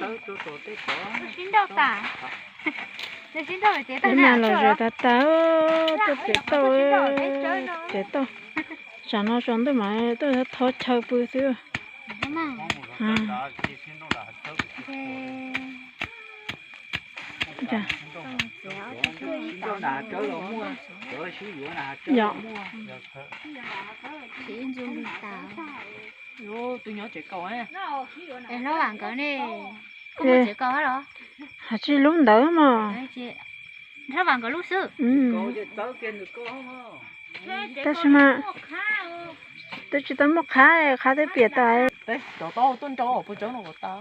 Sib nrauj tas. Sib nrauj ces tag na los zos tas tas, tuaj txiav tauj, txiav tauj. Tsam no tsaus ntuj mas tuaj thov chaw pw xwb. Yog. Hlob Vam nkawd ne, koj muaj tsev kaus los? Hais tsis lub ntawd mas. Hlob Vam nkawd lub xwb. Tab sis mas twb tsis tau muaj qhab, qhab twb piam tas. Cov tau tuaj nrau puas tsawb no kom tas.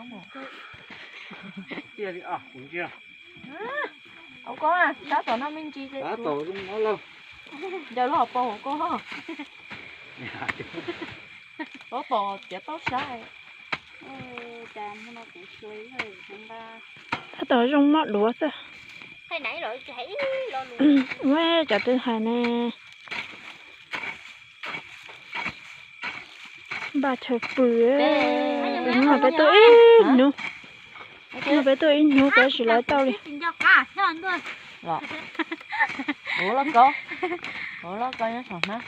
Tab tom no me ntsis ces ncaws los pau hauv koj. Tab tom tiav tauj sab. Tab tom zoo mob duav xwb. Ua cov twb hais ne. Npaj chaw pw, hnub no peb tuaj ib hnub, hnub no peb tuaj ib hnub peb tsis lawv tauj li. Ua lub kau, ua lub kau nyob saum hnab.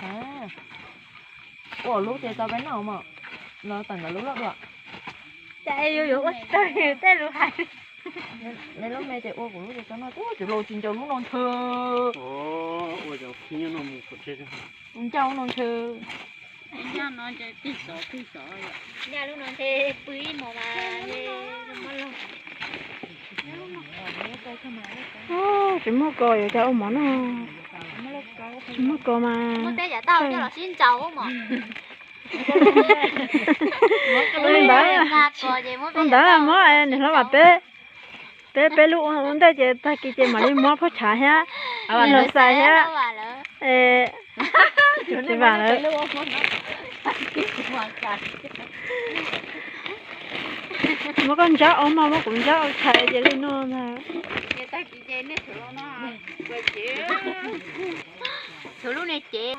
Ua lub ces tau peb noj mas, los tawm ntawm lub loj dua. Cas yuav yuav ua tawg tej lus hais. Nej lub me ces ua kuv lub ces tau noj, kuv tsis ncaw lub no ntshe. Ua cov khib nyob no mus kom tseg. Kuv ncaw lub no ntshe. Ncaw no ntshe tig sov tig sov. Ncaw lub no ntshe pw ib hmos mas ntshe mob log. Tsis muaj kos yuav cas ua mov no. Tsis muaj kos mas. Muab peb yav tauj coj los sib ntsaus ua mov. Ua ntawd, ua ntawd muab niam hlob Vam peb, peb peb lub ua ntej ces tag kis ces mam li muab phauj Tshav thiab, los xais thiab. Vam lawm. Muab koj ntsab ua mov, muab kuv ntsab ua tshais ces li no ntag. Tshuav lub niag cev.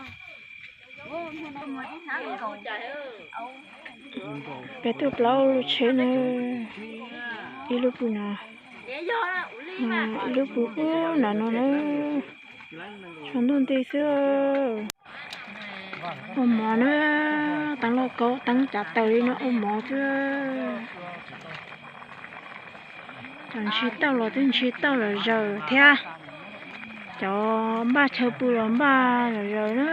Peb tuaj plaub lub tsheb na, ib lub pw no, ib lub pw ub nram no na, tshuav ntuj nti xwb. Ua mov na, teeb lauj kaub teeb cav taws li no ua mov xwb. Cov ntshis tauj los twb ntshis tauj lom zaws thiab, cov npaj chaw pw los npaj lom zaws na.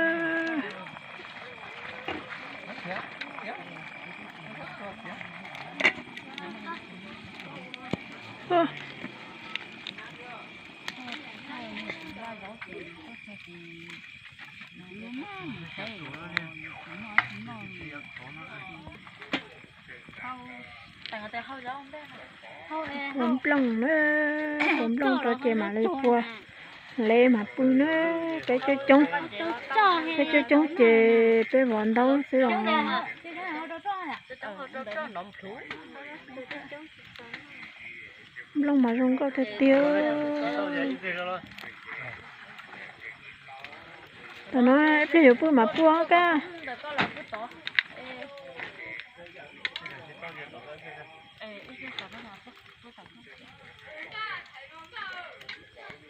Ua nplooj na, ua nplooj rau ces mam li pua lev mas pw na. Peb coob coob, peb coob coob ces peb vov ntaub xwb os. Nplooj mas zoo nkauj tiag tiag. Tam no ib pliag yuav pw mas pua kab.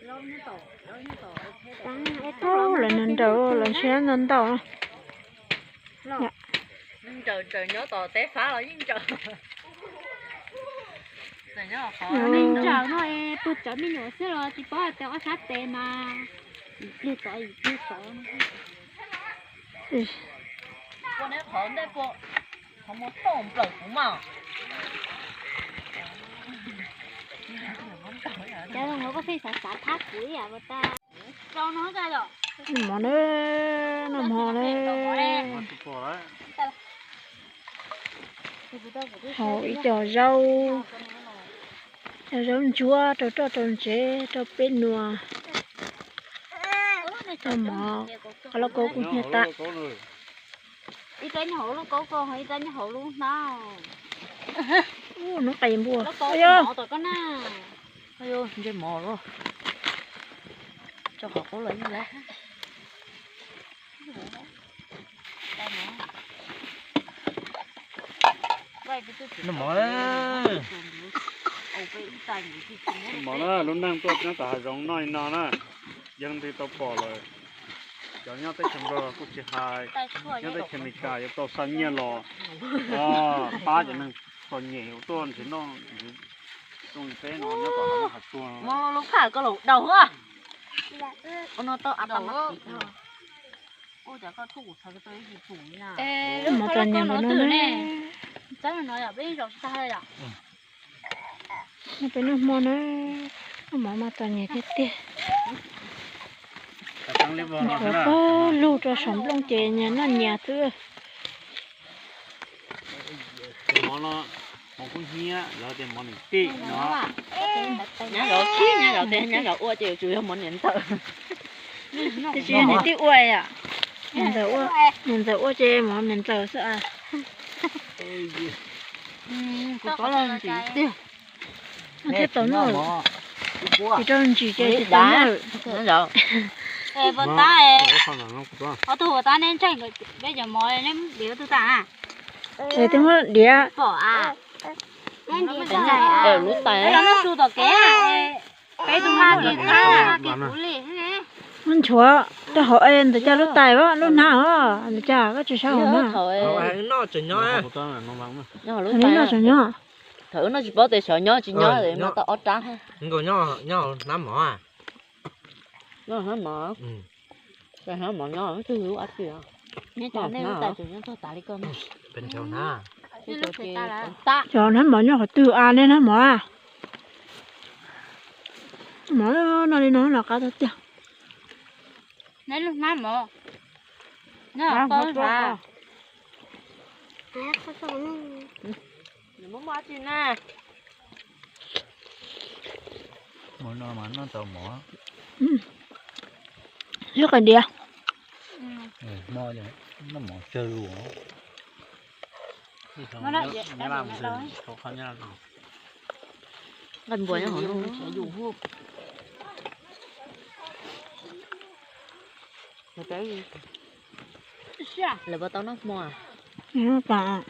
Lawv nws nraws, lawv ntshe ntau ntau. Nraws nraws nyob tom teb fab los yeej nraws. Nraws no es pw cov me nyuam xwb los tsis paub tias ob sab tes mas ib pliag tod ib pliag tod. Pua neb qhov ntej pua, qhov muag tooj nplawm kuv mas. Cov no koj pheej xav xav thab kuv ib yam tas. Noj mov na, noj mov na. Haus ib co zaub, co zaub ntsuab rau roj rau ntsev rau peb nua. Noj mov, qab lauj kaub kuj hnyiab tag. Ib rab nyob hauv lub kaub ko, ib rab nyob hauv lub hnab. Hnub qes npua. Tom koj na. Ntsej mov los. Tso qhov qub los yeej lawm. Noj mov. Mov na, lub neej tuaj nyob tom hav zoov noj li no na, yeej nti tau pom lawm. Cov nyob teb chaws Nplog los kuj tsis hais, nyob teb chaws Amelikas yuav tau xa nyiaj los pab cov neeg txom nyem tuaj nrhiav noj nrhiav haus li peb no nyob tom hav zoov hav tsuag. Lub phaj koj los daus no tau a tau. Mov txom nyem npaum no ne. Noj peb noj hmo na, noj mov mas txom nyem tiag tiag. Tshuav pawg lug rau saum nplooj ces nyias noj nyias xwb. Mov no, mov kub hnyiab, lawv tias mov niam tij no. Nyob zov sib nyob zov tias nyob zov ua ces yuav tsum yog mov niam ntxawm. Tiam sis niam tij ua yom. Niam ntxawm ua, niam ntxawm ua ces mov niam ntxawm xwb as. Kuv tov los ntsim tiag. Thiab tau noj, tsis rau ntsim ces tsis tau noj. Ob tug ua tab neb ntseeg peb cov mov neb diav tug tas. Es twb muab diav. Lub tais, lub tais. Muab nchuav rau hauv es ntawm cas lub tais, lub hnab os, ntawm cas koj tsis saib hauv na. Noj tseem nyob. Thaum wb noj tsis paub tias xyov nyob tsis nyob, noj tau ob rab. Nkaus nyob hnab mov. Nyob hnab mov. Hnab mov nyob twg lub ab tsi. Cov hnab mov nyob qhov twg a, nej hnab mov a? Mov no li no los qab tau tiag. Neb lub hnab mov. Ib qais diav. Noj mov tsawg lus. Nqaij npua nyob hauv no. Lawv puas tau noj hmo? Noj tas.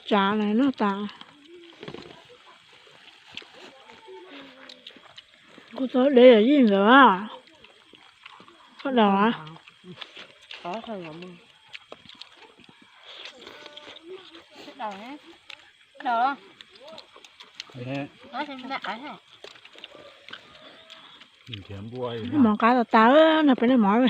Tsav na noj tas. Kuv tau dev yam yij ntawd. Koj daus a? Mov qab tas tas na, peb noj mov.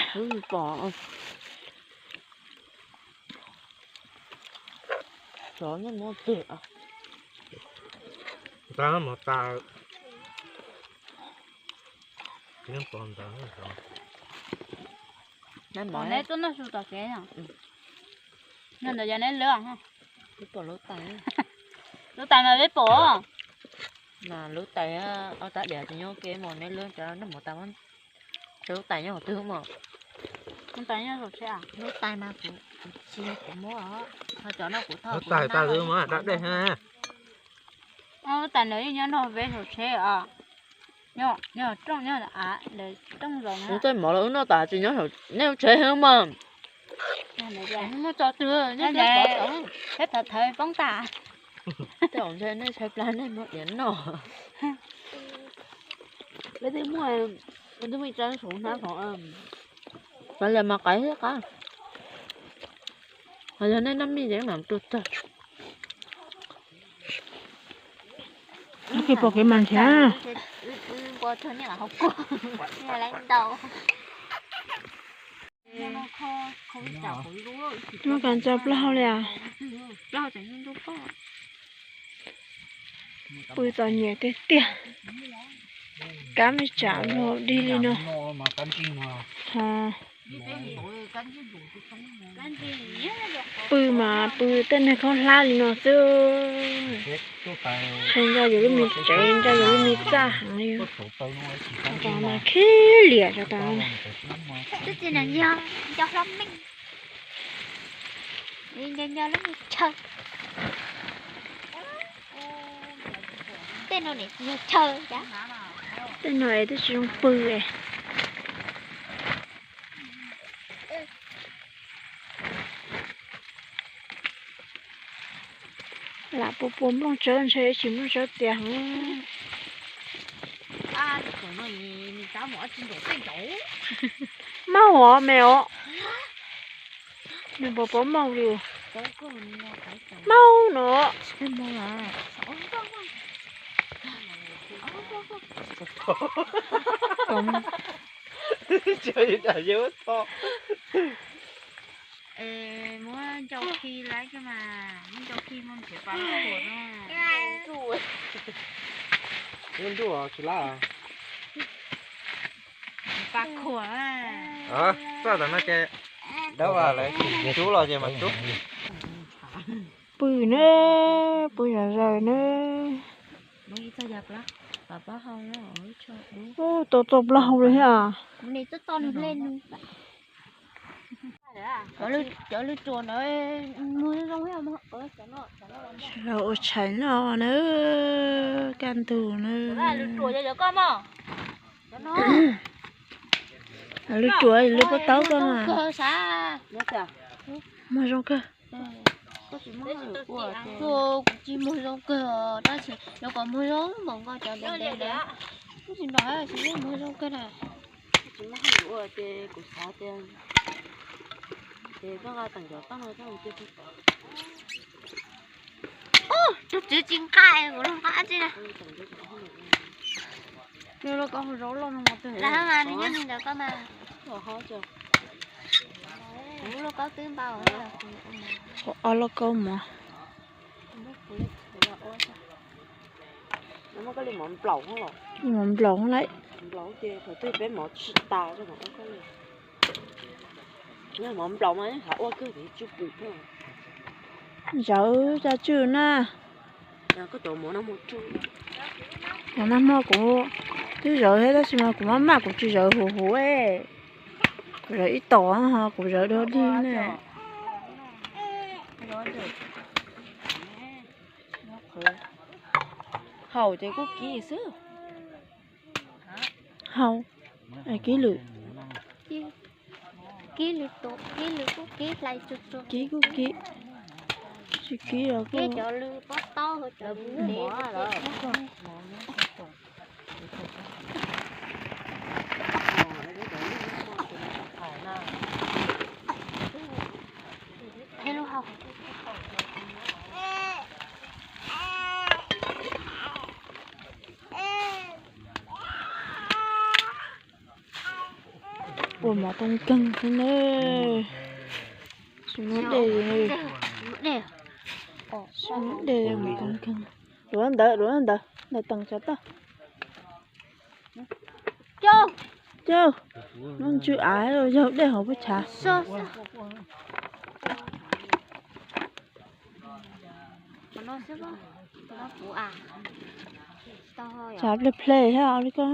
Neb tuaj noj su tom kev. Noj ntawd yog neb lawv. Lub tais mas peb pom. Mas lub tais, ob rab diav tsis nyob kev mas neb lawv cov noj mov tas. Lub tais nyob qhov twg mas? Lub tais nyob saum tsheb. Lub tais mas kuv tsis yog kuv muab, ho cov no kuv thauj. Lub tais tas twb muab rab dej. Lub tais ntawd yeej nyob nrog peb saum tsheb os. Nyob rooj, nyob av ntawd rooj zoov. Kuv tej mov los wb noj tas tsis nyob saum nej lub tsheb mas. Muaj tso twg nej peb pov tod, peb thawv thawv poob tas. Tej zaum ntshe nej tshaib plab nej muab diav noj. Peb twb muaj, peb twb muaj ib rab saum hnab hov. Qab li mas qab thiab qab. Ho yog nej noj mij ces mam rau tag. Noj kev pom kev mas nrhiav. Noj kas tso plaub hau li as. Pw txom nyem tiag tiag. Kab me tsam nplog dig li no. Ho pw mas pw tej niag khaub hlab li no xwb. Ntshe nco yus lub me tsev, nco yus lub me txaj heev li. Mas khib liam rau tas. Tej no nim tsis yog chaw. Tej no es twb tsis zoo pw es. Lam puas puas nplooj tsawb ntshe tsis nplooj tsawb tias heev. Mauj os me os. Nws puas puas mauj li. Mauj no. Muab ncau khi lawm mas, muab ncau khi muab nrhiav pas khuam no. Ntuj tsis lab. Pas khuam. Txoj tom no ces dawb vas lawv tsis rub los ces mas rub. Pw ne, pw zom zaws ne. Ub, tau txoj plaub hau li thiab. Sawv daws ua tshais noj na, kaj ntug na. Lub ruam lub pob taub koj mas. Muag zoo kawg. Kuv tsis muag zoo kawg os, tab sis yog kom muag zoo npaum nkaus cov ntev ntev ntawd, kuv tsis nrog tsis muag zoo kawg na. Tsis muag hauj lwm ua ces kuv xav tias ces koj nqa teem cov toj no coj mus cia pug tod. Tus txiv tsis nqa kuv los nqa tsi na. Nws los koj zaub loj no mas, nws nyob li ntawd koj mas. Kuv loj kaub twb npau. Ob loj kaub mov. Mov nplaum lawm. Mov nplaum mas xav ua kawg tes tsw pum. Zawv cov tswj na. Cov nag hmo kuv twb zawv thiab tab sis mas kuv maj maj kuv tsis zawv huv huv. Kuv zawv ib tom ho kuv zawv dua dig na. Haus ces kuj kib xwb. Haus, kib lwm. Kib lwm tus, kib lwm kuj kib hlais tsuag tsuag. Kib kuj kib, tsis kib los kuj. Cov lwm pob taub cov lwm ntev. Ua mov too keeg xwb na. Tsis muab dej, tsis muab dej, mov too keeg. Luav ntawd, luav ntawd, ntawm teem tsov toj. Cau, muab ntsw av yaug dej hauv puab chav. Tshav ple ple thiab li koj.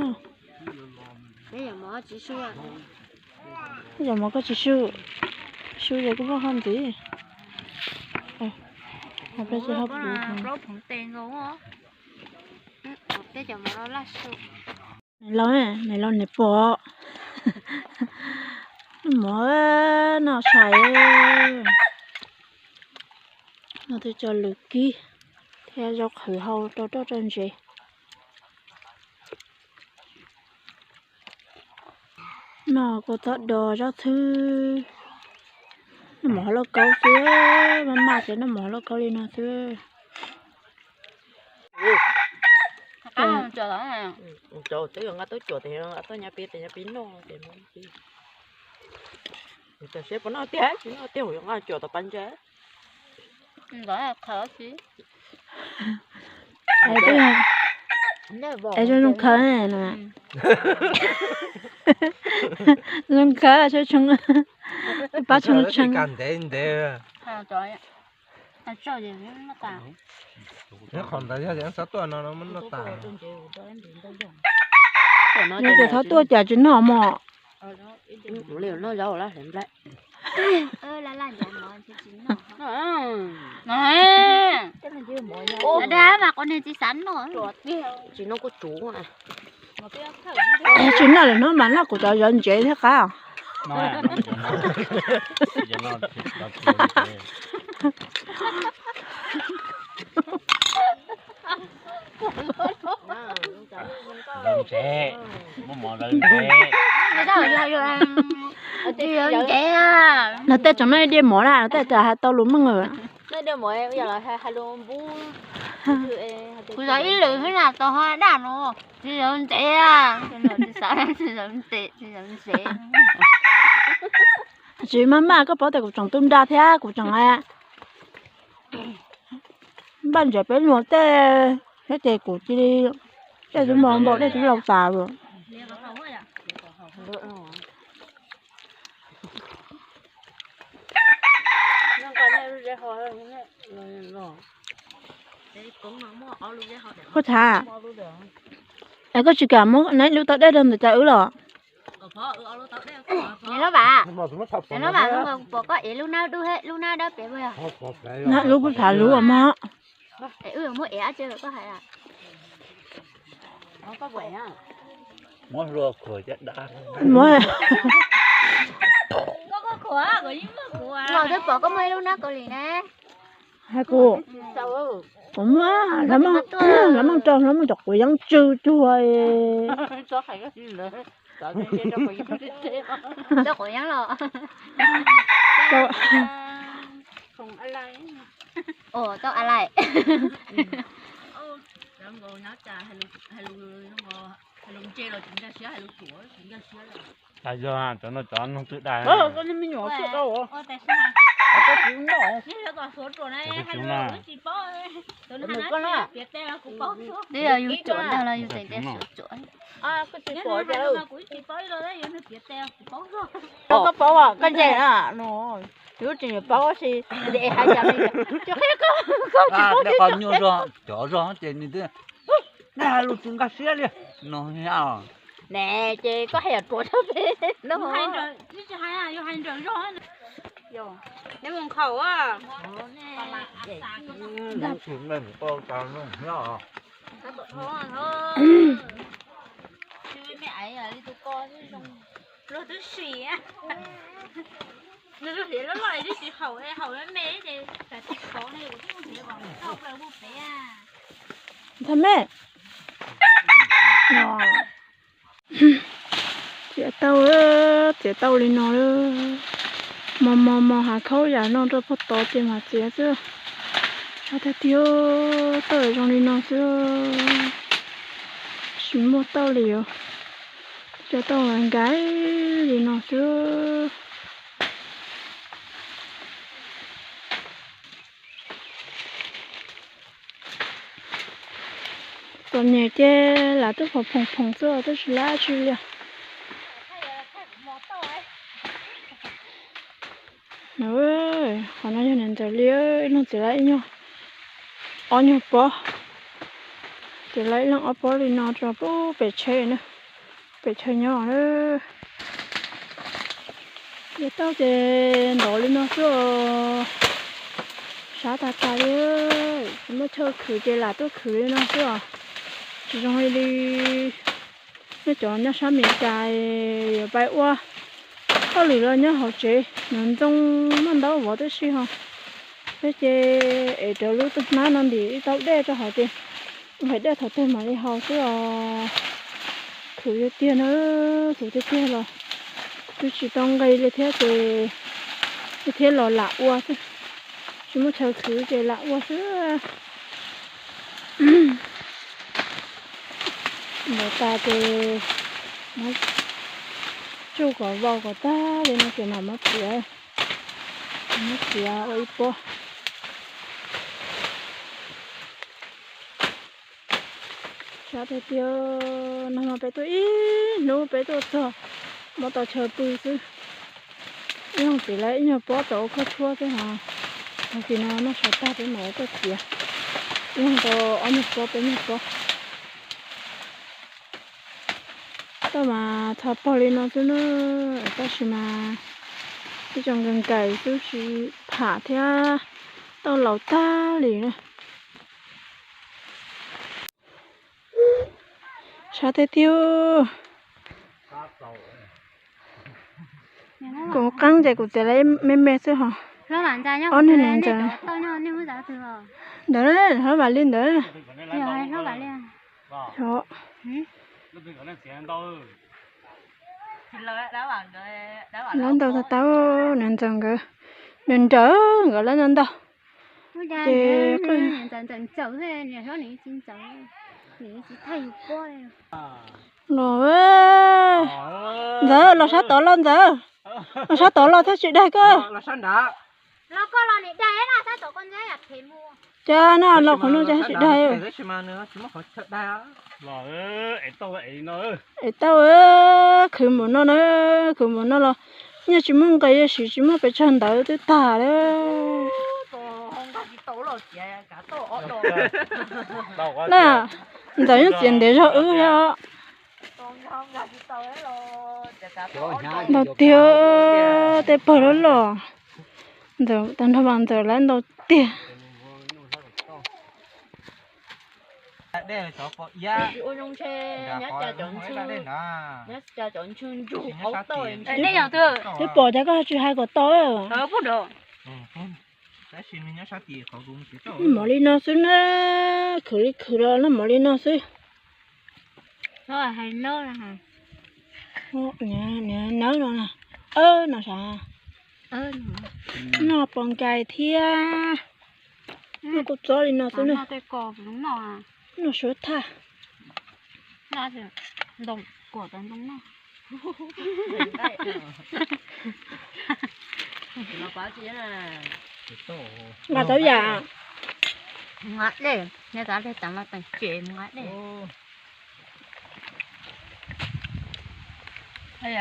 Yog mov koj tsis su, su ces kuj muaj hauj ntxiv. Ple tsis hauj pus. Nais laus, nais laus niam pog, mov noj tshais. Noj twb tso lwm kib thiab zaub qhwv hau rau roj rau ntsev. Noj kua txob do zaub txhwb. Noj mov hauv lauj kaub xwb, maj maj ces noj mov hauv lauj kaub li no xwb. Cov twb yuav nqa tuaj cuam tes nqa tuaj nyav piv tes nyav piv noj ces, tam sim puas noj tiag tsis noj tiag yuav nqa cuam tom pas ntsa. Es zoo zoo khawv, zoo khawv, pab tshee tshee. Qhov ntawd yog xav tuaj no muab noj tas. Yog tias xav tuaj cas tsis noj mog. Dab mas qhov niag tsis xav noj. Tsis noj kuj tsuv. Tsis noj lawm hnub mas noj kuv cov zawv ntsev thiab qab. Os, Ntev, muab mov lawv ntev. Ntev, ntev. Los tej tsoom no diaj mov na, los tej tsoom hais tau lus Hmoob. Kuv zov ib lwm xwb na, tau ho daj no, tsis zov ntev, tsis zov ntev, tsis zov ntev. Tsis maj maj, koj paub tias kuv tseem tu nra thiab kuv tseem npaj ntsib peb nyuag tej, thiab ces kuv cia li tej twb mus npaum tej twb laus tas lawm. Koj txhav, es koj tsis kam muab neb lub tau dej rau ntawm cov wb los? Lub vas, lub vas, kuv pom koj ev lub nab dub thiab lub nab dawb pem. Nab dub kuj txhav lub mog. Es wb yuav muab ev dab tsi los koj hais. Muab hlua khuam caj dab. Muab. Los twb pom koj muaj ib lub nab Kaus Lim na. Hais kuv, kuv muab, lawv muab rau, lawv muab cov quav yeeb tsw cuag. Rau quav yeeb los? Tau a lai. Yog cov no cov noog twb dai. Twb yog yus tsuam ntag los yus tseem tias suav tsuam. Koj paub, koj nce na, no, yus tseem yuav paub si, es hais cas li, tsis qhia koj, koj tsis paub. Qhov nyuaj zog, cov zog ces nws twb, nej hais lus tsis nkag siab li no. Ne, ces koj hais yam ruam tshaj peb no. Neb mus nkhaus a. Luag twb sim, nws hliav loj loj twb tsis haum, haum me me ces tsam tsis khov ne, kuv twb mus hliav kom tau plaws mus pem. Ntag me. Txiav tau, txiav tau li no lawm. Mos mos mos hav khaub yam no rau pog tod ces mam txiav xwb. Sab tiag tiag, tauj zoo li no xwb, tsis muaj tauj li os. Cov tauj nkais li no xwb. Txom nyem ces lam tuaj phoom phoom phoom xwb tab sis lam tsis li. Qhov no yog niam ntxawm li, ib leeg txiav lawv ib nyuag, ob nyuag pob. Txiav lawv ib leeg ob pob li no rau pem tsheb na, pem chaw nyob na. Txiav tau ces ntov li no xwb os. Sab tag tag li, tsis muaj chaw khwv ces lam tuaj khwv li no xwb os. Tsis zoo li li nej cov nyob sab Meskas yuav pais ua hauj lwm los nyob hauv tsev, nyob ntxoo noj ntaub vov tib si ho. Peb ces es rau lub tug hnab no ntim ib tau dej rau hauv ces hais dej thaum twg mam li haus xwb os. Khwv tiag tiag na, khwv tiag tiag los twb tsis tau nqi li thiab ces thiaj los lam ua xwb. Tsis muaj chaw khwv ces lam ua xwb. Ntov tas ces muab tsuj kom vau kom tag li no ces mam muab txiav, muab txiav ua ib pob. Sab tiag tiag, nag hmo peb tuaj ib hnub peb tuaj txog muab tau chaw pw xwb. Ib leeg txiav lawv ib nyuag pob tau ua khaub tshuab xwb os. Tag kis no noj tshav tag peb mam li tuaj txiav. Ib leeg tau ob nyuag pob peb nyuag pob. Tauj mas txhov pog li no xwb na, tab sis mas ib co nkaus nkaus xwb tsis pham thiab, tauj laus tag li na. Sab tiag tiag. Kuv qeeb ces kuv txiav lawv me me xwb hos. Ob niag niam ntxawm ntawd, hlob Vam Lis ntawd. Lawv ntaus tau tau, niam ntxawm nkawd, nws nrawm nkawd lawv ntaus ntaus. Ces los, ntxawm los sab tod los ntxawm, los sab tod los thiaj tsis daig koj. Cas no los qhov no cas tsis daig. Es tau, khwv mus no na, khwv mus no los nyaj tsis muaj nqis, siv tsis muaj pes tsawg ntawd twb tag lawm. Na, ntxawm yeej txiav ntev zog wb thiab. Ntaus tiag, tej pawg loj loj, ntxawm tag nrho mas ntxawm lawv ntaus tiag. Twb pom cas koj tsis hais kom tau. Noj mov li no xwb na, khwv li khwv los noj mov li no xwb. Nawb no, no sav, noj pos nkais thiab. Noj kua txob li no xwb na. Noj suav thaj. Nqa tau yam. Nqa dej, nqa dej tas mas teem cem nqa dej.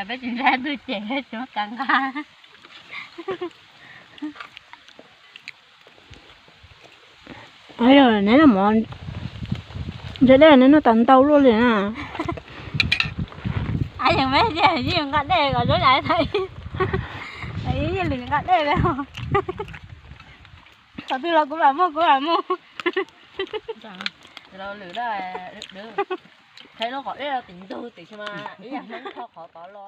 Peb tsis ntshai tus cem, tsis muaj kav nqa. Yog neb noj mov ntse dej neb noj tas ntau luaj li na. Yeej nqa dej kom zoo li, yeej lwm nqa dej li. Thaum twg los kuv mam muag, kuv mam muag. Lwm, qhov dej tim ntug tiam sis mas ib yam Hmoob tho qhov tod los.